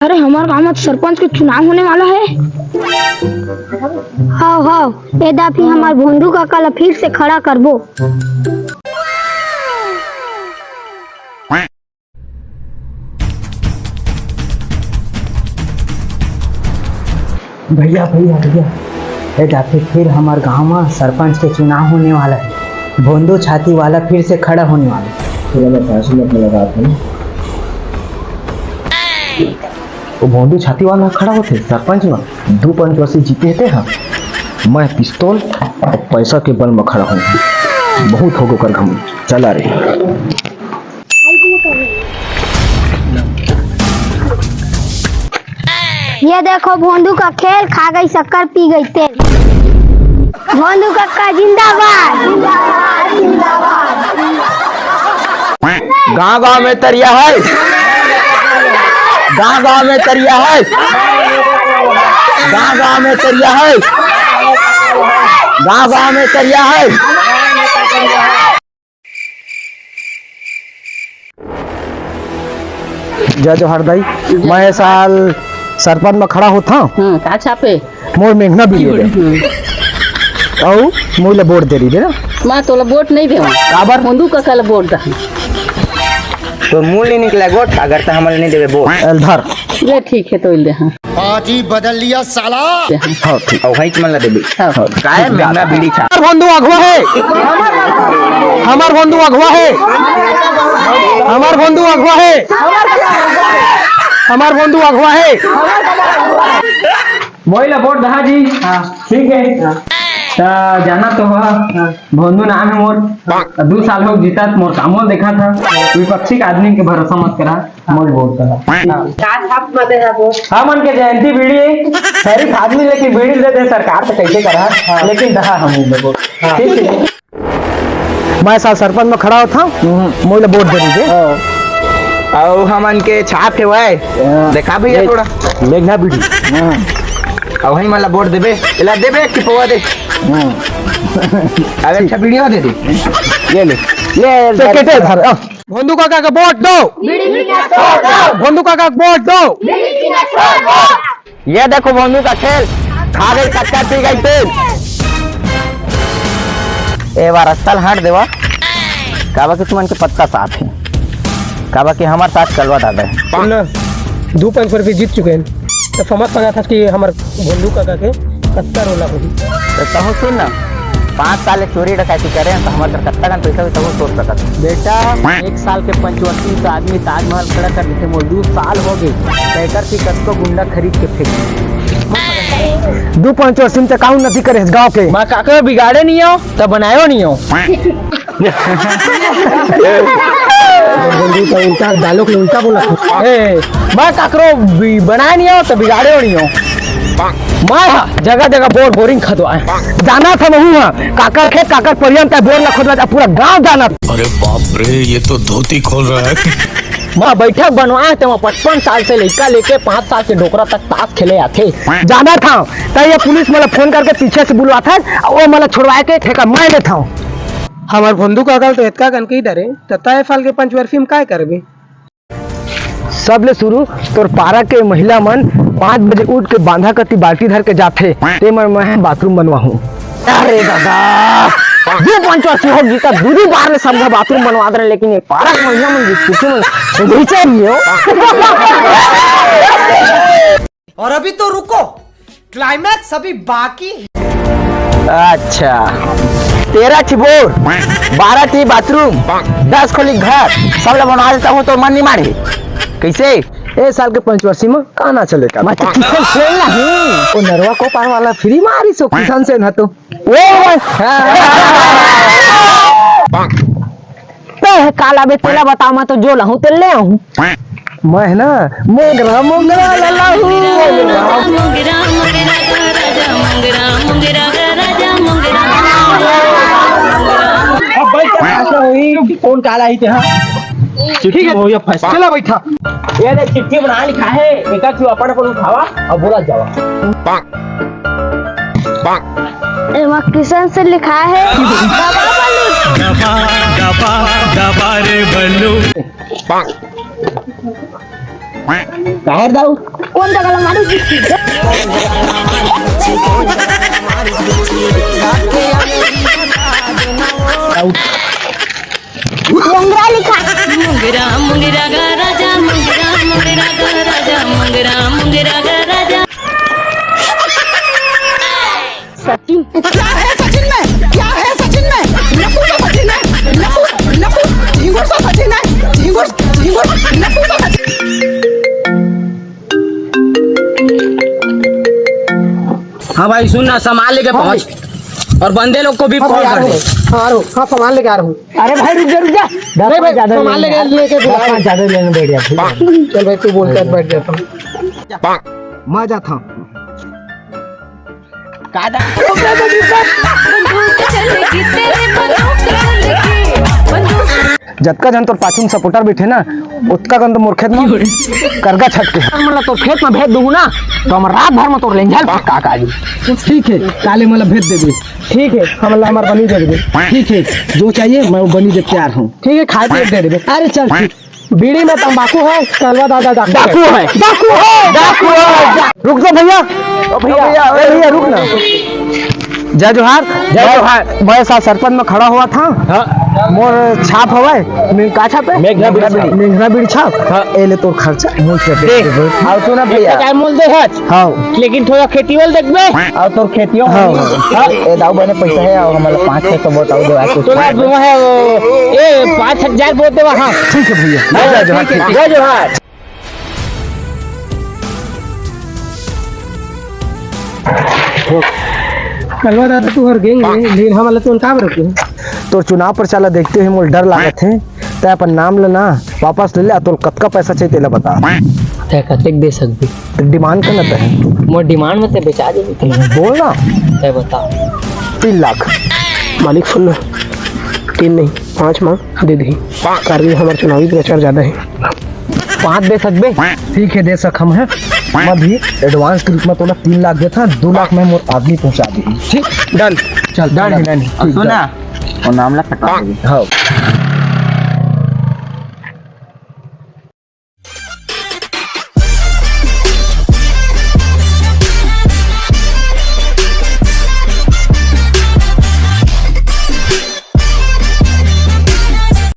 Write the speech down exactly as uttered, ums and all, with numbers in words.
अरे, हमर गांव में तो सरपंच के चुनाव होने वाला है। हव, हव, ए दफी हमर भोंदू काका ला फिर से खड़ा करबो। भैया, भैया, भैया, ए दफे फिर हमर गांव में सरपंच के चुनाव होने वाला है। भोंदू छाती वाला फिर से खड़ा होने वाला है। चलो, मैं पैसों में अपने लगा दूँ। वो भोंदू छाती वाला खड़ा होथे सरपंच में, दू पंचवर्षी जीते हे तेहा। मैं पिस्तौल अउ पैसा के बल में खड़ा हूँ। बहुत होगे ओकर घमंड। चला रे। ये देखो भोंदू का खेल, खा गई शक्कर, पी गई तेल। भोंदू कक्का जिंदाबाद। गांव गांव में तरिया है, गांव गांव में तरिया है, गांव गांव में तरिया है, गांव गांव में तरिया है। जय जोहार दाई, मैं ए साल सरपंच में खड़ा होत हंव। हाँ, का छापे? मोर मेघना बीड़ी दे। हम्म। अउ मोर ला वोट दे रही दे ना। मैं तोला वोट नहीं देवं। काबर? भोंदू कका ला वोट दे। तो मुंह ले निकला गोट, अगर तो हमला नहीं देवे वोट। एल धर। ले ठीक है, तो ले दे, हाँ। पार्टी बदल लिया साला। हाँ, ठीक। अउ भाई मन ला देबे। हाँ। हाँ, काय ठीक, मेघना बीड़ी छा। हमर भोंदू अगवा है, हमर भोंदू अगवा है, हमर भोंदू अगवा है, हमर भोंदू अगवा है। मोई ला वोट दहा जी। हाँ। ठीक है। हाँ। त जाना तो हा। हाँ। भोंदू नाम है मोर। हाँ। दू साल हो जीता, मोर कामों देखा था। विपक्षी के आदमी के भरोसा मत करा। मोर वोट दहा। हाँ। का छाप मते हा वो? हमन के जयंती बीड़ी है। शरीफ आदमी लेकिन बीड़ी दे दे सरकार तो कैसे करा? हाँ। लेकिन दहा हम लोग। हाँ। ठीक है। मैं साल सरपंच में खड़ा होत हंव, हम्म। मोला वोट दे दीजिए। हाँ। अउ हमन के छाप हे भाई। हाँ। देखा भैया ये थोड़ा। मेघना बीड़ी। हाँ। अउ वही मन ला वोट देबे, एला देबे कि पवा दे। हाँ। अबे अच्छा बीड़ी और दे दे। ये ले। ले, तो केटे धर, आ। भोंदू काका का वोट दो। भोंदू काका का वोट दो। ये देखो भोंदू का खेल, खा गई कच्चा, पी गई तेल। ए बार रस्ता ल हट देवा, काबर कि तुमन के पत्ता साफ है, काबर कि हमर साथ कलवा दादा है। सुन ना, दू पंच रुपये जीत चुके हैं, तो समझ पाना था कि हमर भोंदू काका के कत्ता रोला होही। तो तहु सुन ना, पाँच साल ले चोरी डकैती करे हैं, तो हमर कर कत्ता कन पैसा भी तहु सोच सकत। बेटा, एक साल के पंचवर्षी तो आदमी ताजमहल खड़ा कर देथे, मोर दू साल हो गए, ट्रैक्टर की कतको गुंडा खरीद के फेंक दी। दू पंचवर्षी में ते का उन्नति करे गांव के? मैं काका बिगाड़े नहीं हो, तो बनायो नहीं हो। बंदू तो उल्टा, डायलॉग में उल्टा बोला। ए, मैं काकरो बि-, बनाए नहीं हो, तो बिगाड़े नहीं हो। मैं हा, जगह जगह बोर बोरिंग खदवाए। जाना था महू हा, काकर खेत, काकर परियन तक बोर ला खोदवा, पूरा गांव जाना। अरे बाप रे, ये तो धोती खोल रहा है। मैं बैठक बनवाए, ते मैं पचपन साल से लइका लेके पाँच साल के डोकरा तक ताश खेले आथे। जाना था, त ये पुलिस मोला फोन करके पीछे से बुलवाथे, अउ वो मोला छोड़वाए के ठेका मैं लेथव। हमर भोंदू काका तो एतका कनकी डरे, त तय साल के पंचवर्षी में काय करबे? सबले शुरू तोर पारा के महिला मन पाँच बजे उठ के बांधा कती बाल्टी धर के जाथे, ते मन मैं बाथरूम बनवाहूं। अरे दादा, दू पंचवर्षी हो गीता, दू दू बार ले सब घर बाथरूम बनवा दे रहे, लेकिन ये पारा के महिला मन बिस्कुट मन घिचे नहीं हो। और अभी तो रुको, क्लाइमैक्स अभी बाकी है। अच्छा, तेरह ठी बोर, बारह ठी बाथरूम, दस खोली घर, सब ला बनवा देता हूँ तो मन नहीं मारे। कैसे? ए साल के पंचवर्षी में का ना चले का? मैं तो किशन सेन नहीं। ओ नरवा को पार वाला फ्री मारी सो किशन सेन ह तो। ओ भाई। तय काला बे, तेला बता, मैं तो जो लहूं, तेल ले आऊं। मैं है ना, मोगरा, मोगरा, लल्ला हूँ। मोगरा, मोगरा, राजा, मोगरा, मोगरा, राजा, मोगरा। अब भाई, क्या ऐसा हुई कि कौन काला ही थे, हाँ? ठीक है। हो गया फैसला। चला बैठा। ये देख, चिट्ठी बना लिखा है, एक आध अपन, अपन उठावा और बोला जावा। एमा किशन से लिखा है, दबा बलू। दबा, दबा, दबा रे बलू। काहे दाऊ? कौन जगह मारी? मोंगरा लिखा। मोंगरा, मोंगरा गा राजा, मोंगरा, मोंगरा गा राजा, मोंगरा, मोंगरा गा राजा। सचिन। क्या है सचिन में? क्या है सचिन में? नकु तो सचिन है, नकु, नकु, झिंगुर तो सचिन है, झिंगुर, झिंगुर, नकु तो सचिन। हाँ भाई, सुन ना, सामान लेके हाँ पहुंच। भाई। और बंदे लोग को भी हाँ भाई, कॉल आ कर रहा दे। हूँ। हाँ, आ रहा हूँ। हाँ, सामान लेके आ रहा हूँ। अरे भाई, रुक जा, रुक जा। नहीं भाई, ज्यादा सामान लेके, लेके बुला। ज्यादा लेने बैठ गया। चल भाई, तू बोल के बैठ जाता हूँ। मैं जाता हूँ। बंदूक चलेगी तेरे, बंदूक चलेगी, बंदूक। जतका झन तोर पाछू में सपोर्टर बैठे ना, ओतका कन तो मोर खेत में करगा छटके। मतलब तोर खेत में भेज दूंगा ना, तो हम रात भर में तोर लेंझल फेंका काली। ठीक है, काले मतलब भेज देबे। ठीक है, हम हमर बनी दे देबे। ठीक है, जो चाहिए मैं वो बनी दे तैयार हूँ। ठीक है, खाए पिए दे देबे। अरे चल ठीक। बीड़ी में तंबाकू है, कलवा दादा डाकू है। डाकू है, डाकू है, डाकू है। रुक जा भैया। ओ भैया, ओ भैया, रुक ना। जय जोहार। जय जोहार। मैं साथ सरपंच में खड़ा हुआ था। हाँ। मोर छाप हवय। मैं का छाप है? मेघना बीड़ी छाप। मेघना बीड़ी छाप। हाँ। ए ले तोर खर्चा, मूल से दे। और सुना भैया। काय मूल दे हच? हाँ। लेकिन थोड़ा खेती वाल देखबे। और तोर खेतियों हाँ। हाँ। ए दाऊ बने पैसा है, और हमारा पाँच छह सौ बताओ दे, कुछ तोला है। वो है, वो, ए, पाँच हजार बोलते वहाँ। ठीक है भैया। हाँ, जय जोहार। ठीक है, जय जोहार। कलवा दादा, तू हर गैंग में, लेकिन हम वाला तो उनका बरत है। तोर चुनाव प्रचार ला देखते हुए मोला डर लागत है। तै अपन नाम लेना वापस ले ले, तोर कतका पैसा चाहिए तेला बता। तै कतेक दे सकबे? तो डिमांड करना तै। मोर डिमांड में तै बेचा देबे। बोल ना। तै बता। तीन लाख। मालिक सुन ना, तीन नहीं, पाँच मांग दे दही। कारगिल हमार चुनावी प्रचार ज्यादा है। पाँच दे सकबे? ठीक है, दे सक हम है। मैं भी एडवांस के रूप में तोला तीन लाख देता, दो लाख में मोर आदमी पहुंचा दे। ठीक, डन। चल, डन है, डन है। ठीक, सुना, डन। वो नाम ला कटा दे। हाँ।